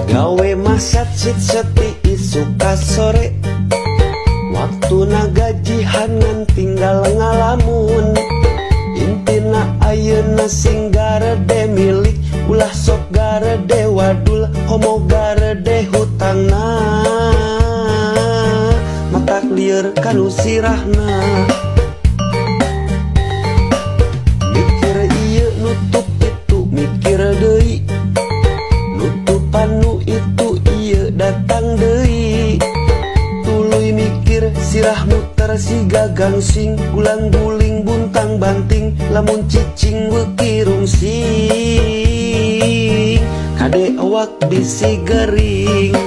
Gawe masat sit seti isuk ka sore. Waktuna gajihan ngan tinggal ngalamun. Intina ayeuna sing garede milik, ulah sok garede wadul komo garede hutangna. Matak lieur kanu sirahna. Mikir ieu nutup itu mikir deui, nutupan nu itu ieu datang deui. Tuluy mikir sirah muter siga gangsing, gulang guling buntang banting lamun cicing beuki rungsing. Kade awak bisi gering.